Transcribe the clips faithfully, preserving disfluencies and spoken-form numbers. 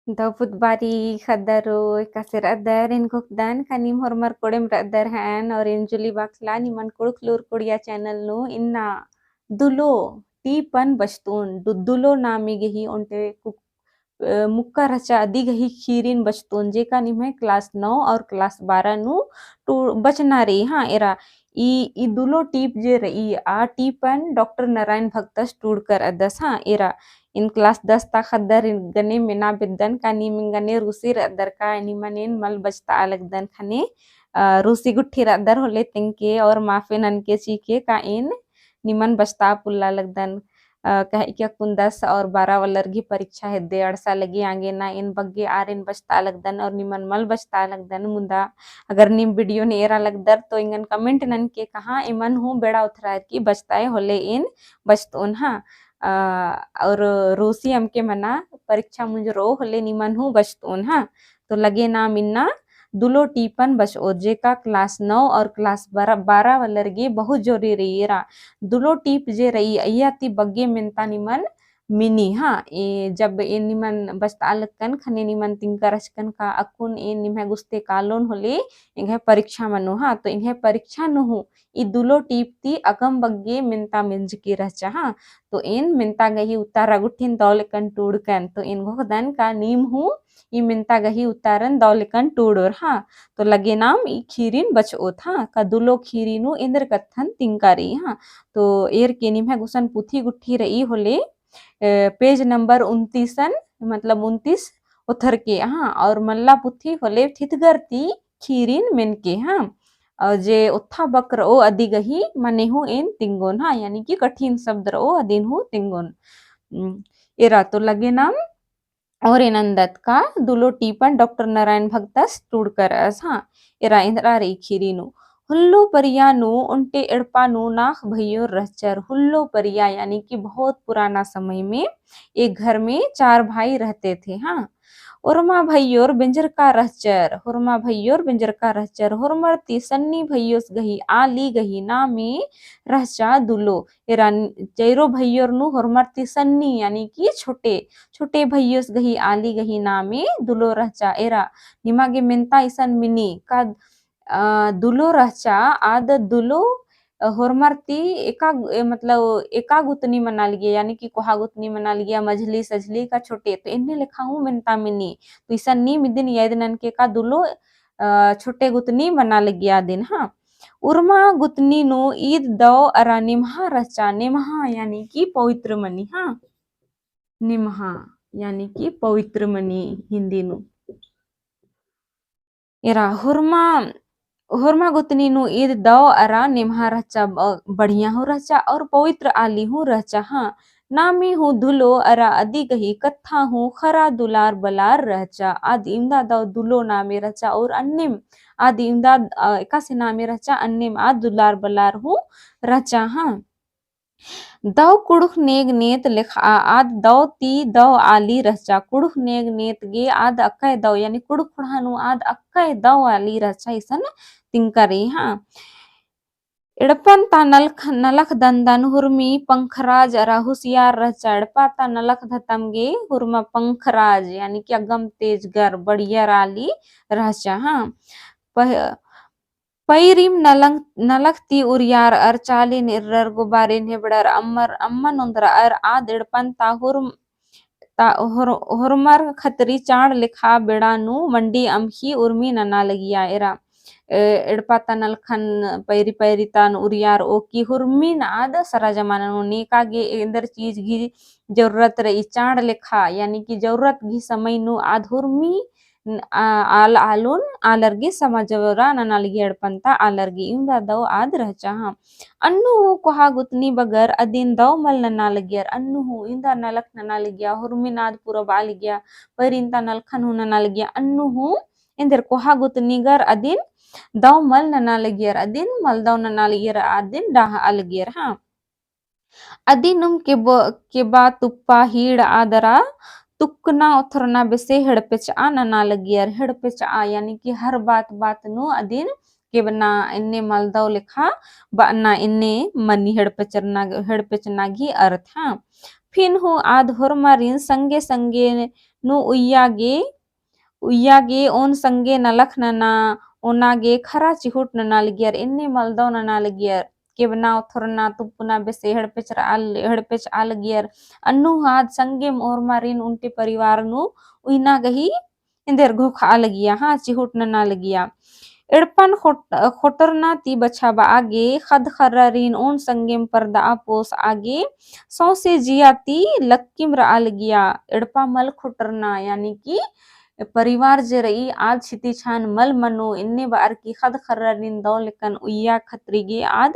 दव पुत बारी ख़द्दरो, एकासे रअदर? एन घोखदन का नीम होरमर कोड़ेम रअदर हन और एन जुली बाखला निमन कुँड़ुख़ लूर कुड़िया channel नू इन्ना दुलो टीपन बचतोन, दु-, दुलो नामे गही ओन्टे कु-, अ, मुक्का रहचा अदी गही खीरिन बचतोन, जेका निम्है class नौ और class बारह नू टू-, बचना रई। हाँ, एरा ई, ई दुलो टीप जे रई, आ टीपन डॉक्टर नारायण भगतस टूड़कर अदस। हाँ, एरा एन class दस ता ख़द्दर गने मेना बेद्दन का नीम एन गने रूसी रअदर का निमन एन मल बचतआ लगदन ख़ने, अ, रूसी गुट्ठी रअदर होले तेंके और माफे ननके चीके का एन निमन बचतआ पोल्ला लगदन। अ, काहे कि अक्कुन दस और बारह वालर गही परीक्षा हेद्दे अंड़सा लगी आंगे ना एन बग्गे आर एन बचतआ लगदन और निमन मल बचतआ लगदन। मुदा अगर नीम video ने एरा लगदर तो एंगन comment ननके कहाँ एमन हूँ बेड़ा उथरार की बचतआ होले एन बचतओन। हाँ, अ, और रूसी अमके मना परीक्षा मुंज रओ होले निमन हूँ बचतओन। हाँ, तो लगे नाम इन्ना दुलो टीपन बचओत, जेका class नौ और class बारह, बारह वालर गे बहुत जरूरी रई। एरा दुलो टीप जे रई, अइया ती बग्गे मेन्ता निमन मिनी। हाँ, ए, जब एन निमन बचतआ लगकन ख़ने निमन तिंका रहचकन का अक्कुन एन निम्है गुस्ते कालोन होले एंग्है परीक्षा मनो। हाँ, तो एंग्है परीक्षा नू हूँ ई दुलो टीप ती अगम बग्गे मेन्ता मेंजकी रहचा। हाँ, तो एन मेन्ता गही उतारा गुट्ठिन दव लेकन टूड़कन, तो एन घोखदन का नीम हूँ ई मेन्ता गही उतारन दव लेकन टूड़ोर। हाँ, तो लगे नाम ई खीरिन बचओत। हाँ, का दुलो खीरी नू एन्देर कत्थन तिंका रई। हाँ, तो एरके निम्है गुसन पुथी गुट्ठी रई होले, अ, page number उनतीसन, मतलब उनतीस ओथरके। हाँ, और मल्ला पुथी होले थितगर ती खीरिन मेनके। हाँ, और जे ओत्था बक रओ अदी गही मने हूँ एन तिंगोन। हाँ, यानी कि कठिन शब्द रओ अदिन हूँ तिंगोन। उम, एरा तो लगे नाम और एन अन्दत का दुलो टीपन डॉक्टर नारायण भगतस टूड़कर अस। हाँ, एरा एन्दरा रई खीरी नू। हुल्लो परिया नू ओन्टे एड़पा नू नाख भइयोर रहचर। हुल्लो परिया यानी कि बहुत पुराना समय में एक घर में चार भाई रहते थे। हाँ, ओरमा भइयोर बेंजरका रहचर, होरमा भइयोर बेंजरका रहचर, होरमर ती सन्नी भइयोस गही आली गही नामे रहचा दुलो। एरा न-, चैरो भइयोर नू होरमर ती सन्नी यानी कि छोटे, छोटे भइयोस गही आली गही नामे दुलो रहचा। एरा निमा गे मेन्ता इसन मिनी का, अ, दुलो रहचा, आद दुलो, अ, होरमर ती एका, ए, मतलब एका गुतनी मना लगिया, यानी कि कोहा गुतनी मना लगिया, मझली सझली का छोटे, तो एन्ने लेखा हूँ मेन्ता मिनी। तो इसन नीम इदिन याद ननके का दुलो, अ, छोटे गुतनी मना लगिया अदिन। हाँ, उर्मा गुतनी नू ईद दव अरा निम्हा रहचा, निम्हा यानी कि पवित्र मनी। हाँ, निम्हा यानी कि पवित्र मनी हिन्दी नू। एरा होरमा, होरमा गुतनी नू ईद दव अरा निम्हा रहचा, ब-, बढ़िया हूँ रहचा और पवित्र आली हूँ रहचा। हाँ, नामे हूँ दुलो अरा अदी गही कत्था हूँ खरा दुलार बलार रहचा। आद इवंदा दव दुलो नामे रहचा और अन्नेम आद इवंदा, अ, एकासे नामे रहचा, अन्नेम आद दुलार बलार हूँ रहचा। हाँ, दव कुँड़ुख़ नेग नेत लेखा आद दव ती दव आली रहचा। कुँड़ुख़ नेग नेत गे आद अक्कय दव, यानी कुँड़ुख़ ख़ोंड़हा नू आद अक्कय दव आली रहचा, इसन तिंका रई। हाँ, एड़पन ता नलख, नलख दन्दन हुरमी पंखराज अरा हुसियार रहचा। एड़पा ता नलख धतम गे हुरमा पंखराज, यानी कि अगम तेजगर, बढ़िया आली रहचा। हाँ, पह-, पैरिम नलंग, नलख ती उरियार अर चालिन इर्रर गुबारिन हेबड़र अम्मर, अम्मन ओन्द्रअर आद एड़पन ता हुरम, ता होर-, होरमर खतरी चाँड़ लेखा बेड़ा नू मंडी अम्खी उर्मी नना लगिया। एरा, ए, एड़पा ता नलखन पैरी पैरी ता नू उरियार ओकी हुरमिन आद सरा जमाना नू नेका गे एन्देर चीज गही जरूरत रई चाँड़ लेखा, यानी कि जरूरत गही समय नू आद हुरमी न-, आ-, आल-, आलुन आलर गे समा जवरा नना लगिया एड़पन ता आलर गे इवंदा दव आद रहचा। हाँ, अन्नु हूँ कोहा गुतनी बगर अदिन दव मल नना लगियर। अन्नु हूँ इवंदा नलख नना लगिया, हुरमिन आद पूरा बआ लगिया, पैरिन ता नलखन हूँ नना लगिया। अन्नु हूँ एन्देर कोहा गुतनी गर अदिन दव मल नना लगियर, अदिन मल दव नना लगियर, अदिन डाहआ लगियर। हाँ, अदिनुम केब-, केबा तुप्पा हीड़ आदरा तुक्कना ओथरना बेसे हेड़पेचआ नना लगियर। हेड़पेचआ यानी कि हर बात बात नू अदिन केबना एन्ने मलदव लेखा बअना एन्ने मनी हेड़पेचरना, हेड़पेचना गही अर्थ। हाँ, फिन हूँ आद होरमारिन संगे संगे नू उइया गे, उइया गे ओन संगे नलख नना, ओना गे खरा चिहुट नना लगियर, एन्ने मलदव नना लगियर। केबना ओथरना तुप्पना बेसे हेड़पेच रआ ल-, हेड़पेच आ लगियर। अन्नु हूँ आद संगेम होरमारिन उन्टे परिवार नू उइना गही एन्देर घोखआ लगिया, हाँ, चिहुट नना लगिया। एड़पन खोट-, खोटरना ती बछाबआ गे, ख़द्द ख़र्रारिन ओन संगेम परदआ पोसआ गे, सौंसे जिया ती लक्किम रआ लगिया। एड़पा मल खोटरना, यानी कि परिवार जे रई, आद छिती छान मल मनो, एन्ने बअर की ख़द्द ख़र्रारिन दव लेकन उइया खतरी गे आद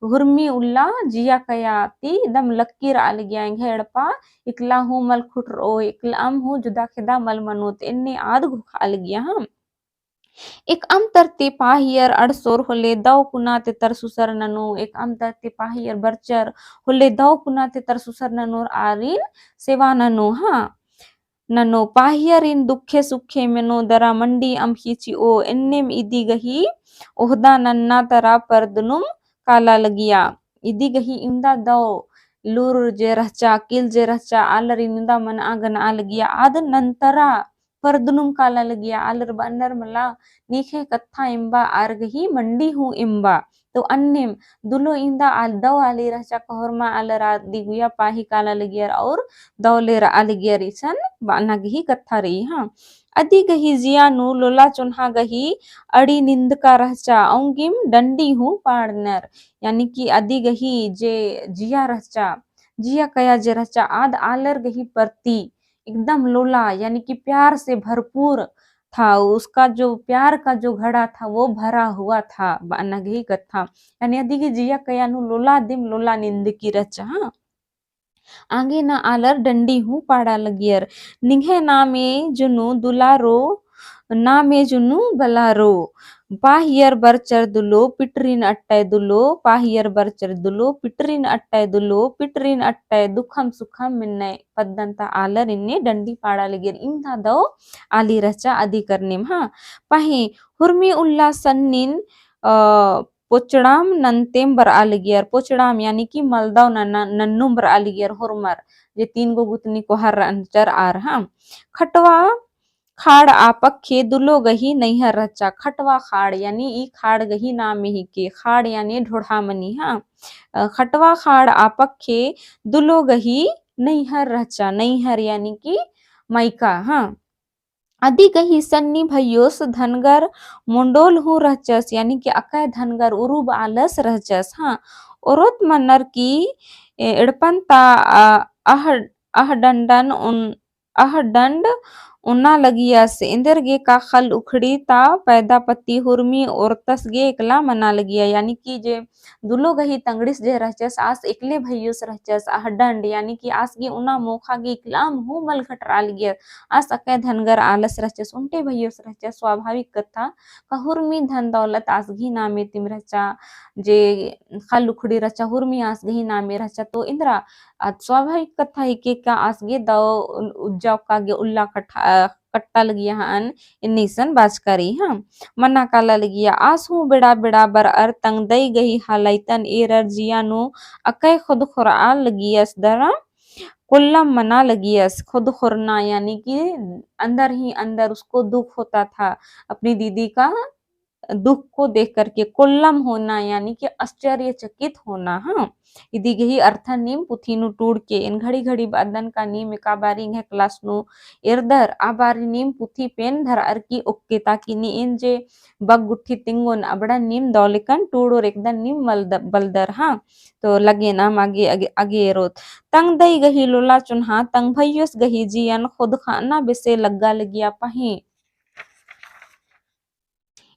हुरमी उल्ला जिया कया ती दम लक्की रआ लगिया। एंग्है एड़पा इकला हूँ मल खुटरओ, इकलाम हूँ जुदा खेदा मल मनोत, एन्ने आद घोखआ लगिया, हाँ। एकअम तरती पाहियर अड़सोर होले दव कुना ते तरसुसर ननो, एकअम तरती पाहियर बरचर होले दव कुना ते तरसुसर ननोर आरिन सेवा ननो, हाँ। ननो पाहियरिन दुखे सुखे मेनो दरा मंडी अम्खी चिओ, एन्नेम इदी गही ओहदा नन्ना तरा परदनुम काला लगिया। इदी गही इवंदा दव लूर जे रहचा, अकिल जे रहचा, आलर इवंदा मनआ गनआ लगिया। आद नन्तरा परदनुम काला लगिया, आलर बअनर मला नीखे कत्था एम्बा आर गही मंडी हूँ एम्बा। तो अन्नेम दुलो इवंदा आल दव आली रहचा का होरमा आलर आदी गुया पाही काला लगियर और दव ले रआ लगियर इसन बअना गही कत्था रई, हाँ। अदी गही जिया नू लोला चोन्हा गही अड़ी निंदका रहचा, औंगिम डंडी हूँ पाड़नर, यानी कि अदी गही जे जिया रहचा, जिया कया जे रहचा, आद आलर गही परती एकदम लोला, यानी कि प्यार से भरपूर था, उसका जो प्यार का जो घड़ा था, वो भरा हुआ था, बअना गही कत्था। यानी अदी गही जिया कया नू लोला दिम लोला निंदकी रहचा, हाँ। आंगे ना आलर डंडी हूँ पाड़ा लगियर। निंग्है नामे जुनू दुलारो, नामे जुनू बलारो। पाहियर बरचर दुलो पिटरिन अट्टय दुलो, पाहियर बरचर दुलो पिटरिन अट्टय दुलो, पिटरिन अट्टय दुखम सुखम मिन्नय। पद्दन ता आलर इन्ने डंडी पाड़ा लगियर। इवंदा दव आली रहचा अदी करनेम, हाँ। पहें हुरमी उल्ला सन्निन, अ, पोचड़ाम नन्तेम बरआ लगियर। पोचड़ाम यानी कि मलदव नन्ना-, नन्नुम बरआ लगियर होरमर। जे तीन गो गुतनी कोहार रअनचर आर, हाँ। खटवा खाड़ आपक्खे दुलो गही नैहर रहचा। खटवा खाड़ यानी ई खाड़ गही नामे हिके, खाड़ यानी ढोढ़ा मनी, हाँ। अ, खटवा खाड़ आपक्खे दुलो गही नैहर रहचा। नैहर यानी कि मायका, हाँ। अदी गही सन्नी भइयोस धनगर मोंडोल हूँ रहचस, यानी कि अकय धनगर उरुब आलस रहचस, हाँ। ओरोत मनर की, ए, एड़पन ता, अ, अह, अह डंडन उन अह डंड उन्ना लगियस, एन्देर गे का खल उखड़ी ता पैदा पत्ती हुरमी ओरतस गे एकला मना लगिया। यानी कि जे दुलो गही तंगड़िस जे रहचस, आस एकले भइयोस रहचस, अह डंड, यानी कि आस गे उन्ना मोखा गे एकलाम हूँ मल घटरा लगियस, आस अकय धनगर आलस रहचस, उन्टे भइयोस रहचस, स्वाभाविक कत्था, का हुरमी धन दौलत आस गही नामे तिम रहचा, जे खल उखड़ी रहचा, हुरमी आस गही नामे रहचा, तो एन्दरा आ स्वाभाविक कत्था हिके का आस गे दव उज्जा ओक्का गे उल्ला कट्टा, अ, कट्टा लगिया हन, इन्नी सन बाचकारी, हाँ। मना काला लगिया, आस हूँ बेड़ा बेड़ा बरअर तंग दई गही हालइतन एरर जिया नू अकय खुद खोरआ लगियस दरा कोल्लम मना लगियस। खुद खोरना यानी कि अंदर ही अंदर उसको दुख होता था अपनी दीदी का दुख को देख करके कोल्लम होना यानी कि आश्चर्यचकित होना, हाँ। इदी गही अर्थन नीम पुथी नू टूड़ के एन घड़ी घड़ी बअदन का नीम एका बारी एंग्है class नू एरदर, आ बारी नीम पुथी पेन धरअर की ओक्के ताकि नी एन जे बग गुट्ठी तिंगोन अबड़ा नीम दौलेकन टूड़ और एकदन नीम मलद-, बलदर, हाँ। तो लगे नाम आगे, आगे, आगे एरोत। तंग दई गही लोला चुन्हा, तंग भइयोस गही जियन खोद खाना बेसे लग्गा लगिया पहें।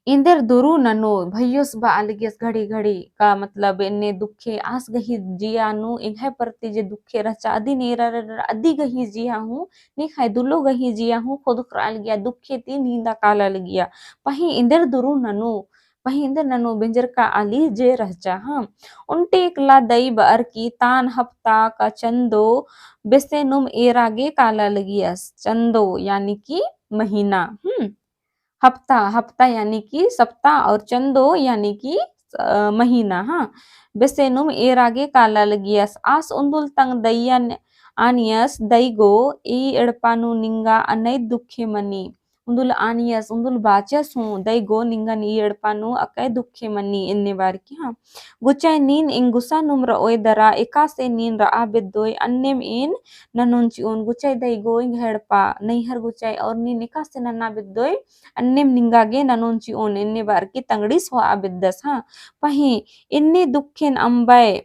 एन्देर दुरु ननो भइयोस बआ लगियस घड़ी घड़ी का मतलब एन्ने दुखे आस गही जिया नू एंग्है परती जे दुखे रहचा अदिन एरर अदी गही जिया हूँ नीखाय दुलो गही जिया हूँ खोद खोरआ लगिया दुखे ती नींदा काला लगिया। पहें एन्देर दुरु ननो, पहें एन्देर ननो बेंजरका आली जे रहचा, हाँ। ओन्टे एकला दई बअर की तान हफ्ता का चन्दो बेसे नुम एरा गे काला लगियस। चन्दो यानी कि महीना, हम्म। हफ्ता, हफ्ता यानी कि सप्ताह और चन्दो यानी कि, अ, महीना, हाँ। बेसे नुम एरा गे काला लगियस। आस उन्दुल तंग दइयन, आनियस दई गो, ई एड़पा नू निंगा अनैत दुखे मनी। उन्दुल आनियस, उन्दुल बाचस हूँ, दई गो निंगन ई एड़पा नू अकय दुखे मनी, एन्ने बार की, हाँ। गुचाय नीन एंग गुसा नुम रओय दरा, एकासे नीन रआ बेद्दोय, अन्नेम एन ननोन चिओन। गुचाय दई गो एंग्है एड़पा नैहर गुचाय, और नीन एकासे नन्ना बेद्दोय, अन्नेम निंगा गे ननोन चिओन, एन्ने बार की तंगड़ीस होआ बेद्दस, हाँ। पहें एन्ने दुखेन अम्बय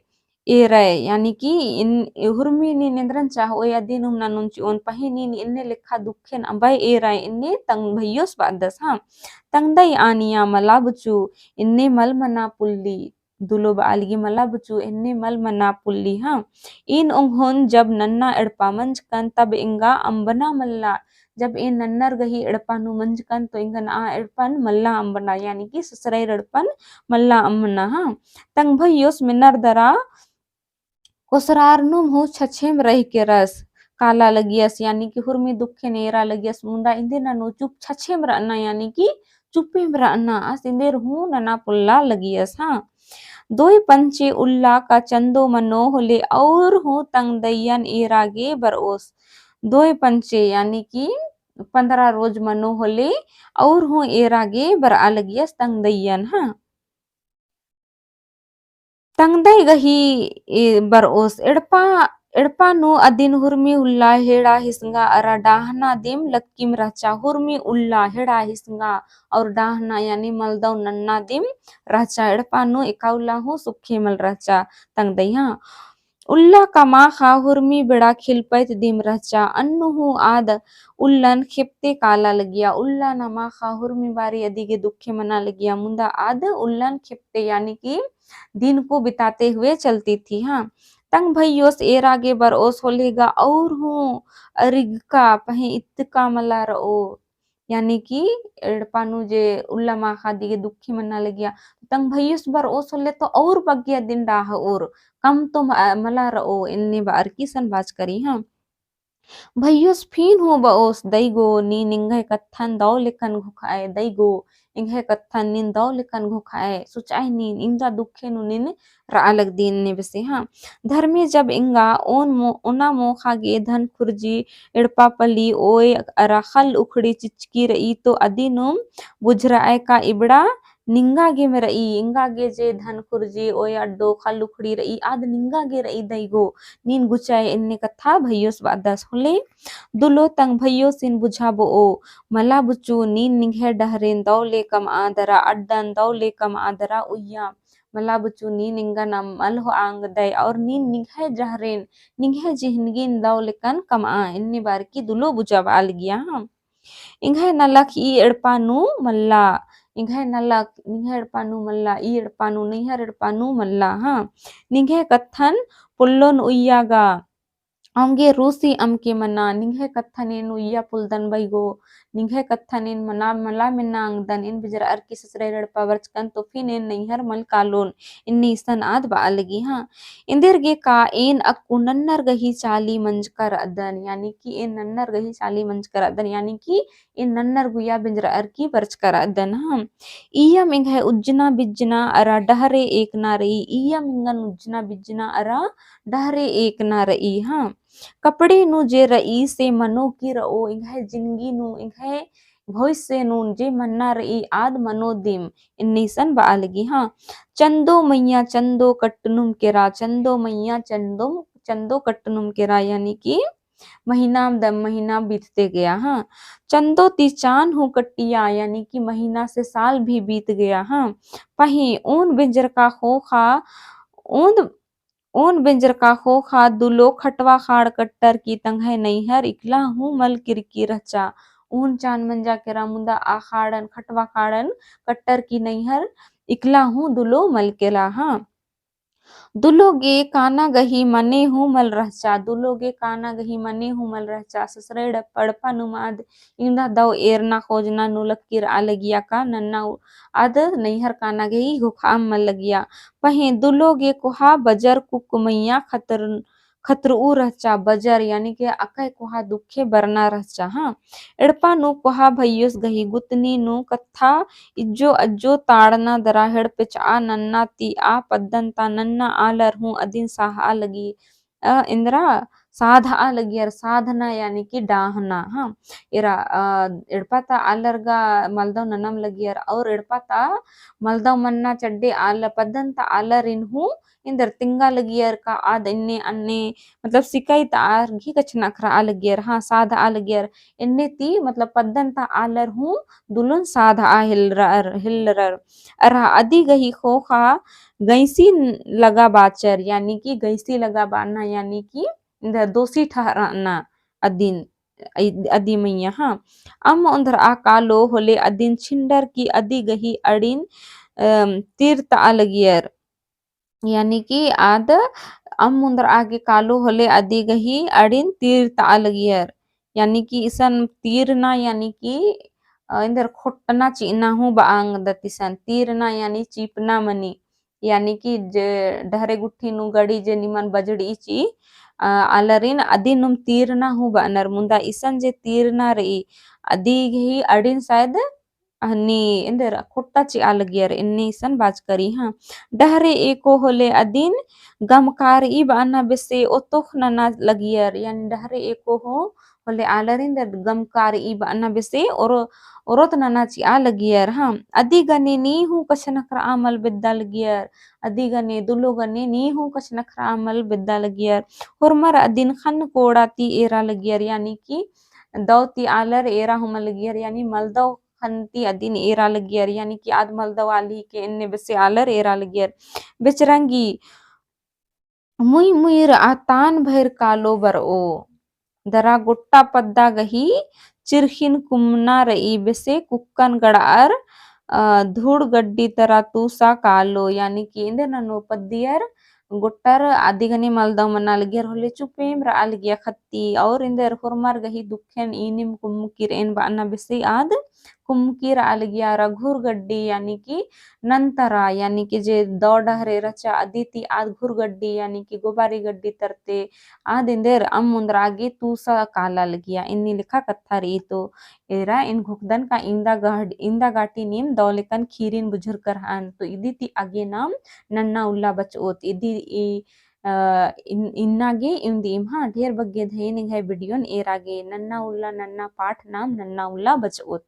एरय, यानी कि इन-, हुरमी नीन एन्दरन चाहोय अदिन हूँ ननोन चिओन, पहें नीन एन्ने लेखा दुखेन अम्बय एरय, एन्ने तंग भैयोस बअदस, हाँ। तंगदई आनिया मला बुचु, एन्ने मल मना पुल्ली, दुलो बआ लगी मला बुचु, एन्ने मल मना पुल्ली, हाँ। ईन ओंगोन जब नन्ना एड़पा मंजकन तब एंगा अम्बना मल्ला, जब एन नन्नर गही एड़पा नू मंजकन तो एंगन आ एड़पन मल्ला अम्बना, यानी कि ससुरैर एड़पन मल्ला अम्बना, हाँ। तंग भैयोस मेनर दरा कोसरार नुम हूँ छछेम रहि केरस काला लगियस, यानी कि हुरमी दुखेन एरा लगियस, मुन्दा एन्देर ननू चुप छछेम रअना, यानी कि चुपेम रअना, आस एन्देर हूँ नना पोल्ला लगियस, हाँ। दोय पंचे उल्ला का चन्दो मनो होले और हूँ तंगदइयन एरा गे बरओस। दोय पंचे, यानी कि पन्द्रह रोज मनो होले और हूँ एरा गे बरआ लगियस तंगदइयन, हाँ। तंगदई गही ए, बरओस एड़पा, एड़पा नू अदिन हुरमी उल्ला हेड़ा हिसंगा अरा डाहना दिम लक्किम रहचा। हुरमी उल्ला हेड़ा हिसंगा और डाहना यानी मलदव नन्ना दिम रहचा। एड़पा नू एका उल्ला हूँ सुखे मल रहचा तंगदई, हाँ। उल्ला का माखा हुरमी बेड़ा खिलपैत दिम रहचा। अन्नु हूँ आद उल्लन खेपते काला लगिया। उल्ला ना माखा हुरमी बारी अदिगे दुखे मना लगिया। मुन्दा आद उल्लन खेपते यानी कि दिन को बिताते हुए चलती थी। हाँ, तंग भैयोस एरा गे बरओस होले गा और हूँ अरिगका पहें इत्तका मला रओ, यानी कि एड़पा नू जे उल्ला माखा दिगे दुखे मना लगिया। तंग भैयोस बरओस होले तो और बग्गे अदिन डाहओर, कम तो म-, मला रओ, एन्ने बअर की सन बाचकरी। हाँ, भैयोस फिन हूँ बओस, दई गो, नीन एंग्है कत्थन दव लेकन घोखाय, दई गो, एंग्है कत्थन नीन दव लेकन घोखाय, सोचाय नीन, इन्दा दुखे नू नीन रआ लगदी एन्ने बेसे, हाँ। धर्मे जब एंगा ओन मो-, ओना मोखा गे धन खुर्जी, एड़पा पली, ओय अरा खल उखड़ी चिचकी रई, तो अदिनुम बुझरअय का इबड़ा निंगा गेम रई, एंगा गे जे धन खुर्जी, ओय अड्डो, खल उखड़ी रई, आद निंगा गे रई दई गो, नीन गुचाय एन्ने कत्था भैयोस बअदस होले। दुलो तंग भैयोसिन बुझाबओ, मला बुचु, नीन निंग्है डहरेन दव ले कमआ दरा, अड्डन दव ले कमआ दरा उइया। मला बुचु, नीन एंगन अम्म मल होआ ओंगदय और नीन निंग्है डहरेन, निंग्है जिहनगिन दव लेकन कमआ, एन्ने बार की दुलो बुझाबआ लगिया, हाँ। एंग्है नलख ई एड़पा नू मल्ला, एंग्है नलख, निंग्है एड़पा नू मल्ला, ई एड़पा नू, नैहर एड़पा नू मल्ला, हाँ। निंग्है कत्थन पोल्लोन उइया गा, औंगे रूसी अमके मना, निंग्है कत्थन एन उइया पोल्दन बई गो, निंग्है कत्थन एन मना, मला मेन्ना ओंगदन, एन बिजरअर की ससुरैर एड़पा बरचकन तो फिन एन नैहर मल कालोन, एन्ने इसन आद बआ लगी, हाँ। एन्देरगे का एन अक्कु नन्नर गही चाली मंजका रअदन, यानी कि एन नन्नर गही चाली मंजका रअदन, यानी कि एन नन्नर गुइया बिंजरअर की बरचका रअदन, हाँ। इय्यम एंग्है उज्जना बिज्जना अरा डहरे एकना रई, इय्यम एंगन उज्जना बिज्जना अरा डहरे एकना रई, हाँ। कपड़े नू जे रई से मनो की रओ, एंग्है जिनगी नू, एंग्है भविष्य नू जे मन्ना रई आद मनो दिम, एन्ने इसन बआ लगी, हाँ। चंदो मइय्याँ चंदो कट्टनुम केरा, चंदो मइय्याँ चंदो, चंदो कट्टनुम केरा, यानी कि महीना दम महीना बीतते गया, हाँ। चंदो ती चान हूँ कट्टिया, यानी कि महीना से साल भी बीत गया, हाँ। पहें ओन बेंजरका ख़ोख़ा, ओन ओन बेंजरका ख़ोख़ा दुलो खटवा ख़ाड़ कट्टर की तंग्है नैहर इकला हूँ मल किरकी रहचा। ओन चान मंजा केरा मुन्दा आ ख़ाड़न, खटवा ख़ाड़न कट्टर की नैहर इकला हूँ दुलो मल केरा, हाँ। दुलो गे काना गही मने हूँ मल रहचा, दुलो गे काना गही मने हूँ मल रहचा। ससुरैर एड़पा नुम आद इन्दा दव एरना खोजना नू लक्की रआ लगिया का नन्ना उ-, आद नैहर काना गही घोखाम मल लगिया। पहें दुलो गे कोहा बजर कुक मइय्याँ खतर-, खतरऊ रहचा। बजर यानी कि अकय कोहा दुखे बरना रहचा। हाँ, एड़पा नू कोहा भैयोस गही गुतनी नू कत्था इज्जो अज्जो ताड़ना दरा हेड़पेचआ नन्ना ती आ पद्दन ता नन्ना आलर हूँ अदिन साहआ लगी। अ, एन्दरा साधआ लगियर, साधना यानी कि डाहना, हाँ। एरा, अ, एड़पा ता आलर गा मलदव ननम लगियर, और एड़पा ता मलदव मन्ना चड्डे आल-, पद्दन ता आलरिन हूँ एन्देर तिंगा लगियर का आद एन्ने अन्ने, मतलब सिकाई ता आर गही कछनखरआ लगियर, हाँ, साधआ लगियर। एन्ने ती, मतलब पद्दन ता आलर हूँ दुलुन साधआ हेलरर, हेलरर। अरा अदी गही ख़ोख़ा गैंसी लगा बाचर, यानी कि गैंसी लगा बाना, यानी कि एन्देर दोषी ठहराना अदिन, अई-, अदी मइय्याँ, हाँ। अम्म ओन्द्रआ कालो होले अदिन छिंडर की अदी गही अड़िन, अम, तीरतआ लगियर। यानी कि आद अम्म ओन्द्रआ गे कालो होले अदी गही अड़िन तीरतआ लगियर। यानी कि इसन तीरना, यानी कि, अ, एन्देर खोट्टना चिअना हूँ बआ ओंगदत इसन। तीरना यानी चीपना मनी। यानी कि जे डहरे गुट्ठी नू गड़ी जे निमन बजड़ी चिई, अ, आलरिन अदिनुम तीरना हूँ बअनर, मुन्दा इसन जे तीरना रई, अदी गही अड़िन शायद हनी एन्देर खोट्टा चिआ लगियर, एन्ने इसन बाचका रई, हाँ। डहरे एको होले अदिन गमकारई बअना बेसे ओतोख नना लगियर, यानी डहरे एको हूँ होले आलरिन एन्देर गमकारई बअना बेसे ओरो-, ओरोत नना चिआ लगियर, हाँ। अदी गने नी हूँ कछनखरआ मल बेद्दा लगियर, अदी गने दुलो गने नी हूँ कछनखरआ मल बेद्दा लगियर। होरमर अदिन ख़न्न कोड़ा ती एरा लगियर, यानी कि दौ ती आलर एरा हूँ मल लगियर, यानी मलदव ख़न्न ती अदिन एरा लगियर, यानी कि आद मलदव आली के एन्ने बेसे आलर एरा लगियर। बेचरंगी मुई मुई रआ तान भइर कालो बरओ। दरा गोट्टा पद्दा गही चिरखिन कुमना रई बेसे कुक्कन गड़ार, अ, धूड़ गड्डी तरा तूसा कालो, यानी कि एन्देर ननो पद्दियर गोट्टर अदी गने मलदव मना लगियर होले चुपेम रआ लगिया ख़त्ती, और एन्देर होरमर गही दुखेन ईनिम कुमकिर एन बअना बेसे आद कुमकी रआ लगिया। अरा घुर गड्डी यानी कि नन्तरा, यानी कि जे दौ डहरे रहचा अदी ती आद घुर गड्डी यानी कि गोबारी गड्डी तरते आद एन्देर अम्म ओन्द्रआ गे तूसा काला लगिया। एन्ने लेखा कत्था रई तो एरा एन घोखदन का इन्दा गह-, इन्दा गाटी नीम दौ लेकन खीरिन बुझुरकर हन। तो इदी ती आगे नाम नन्ना उल्ला बचओत। इदी ई, अ, इन-, इन्ना गे इवंदिम, हाँ, ढेर बग्गे धैन एंग्है video न एरा गे नन्ना उल्ला, नन्ना पाठ नाम नन्ना उल्ला बचओत।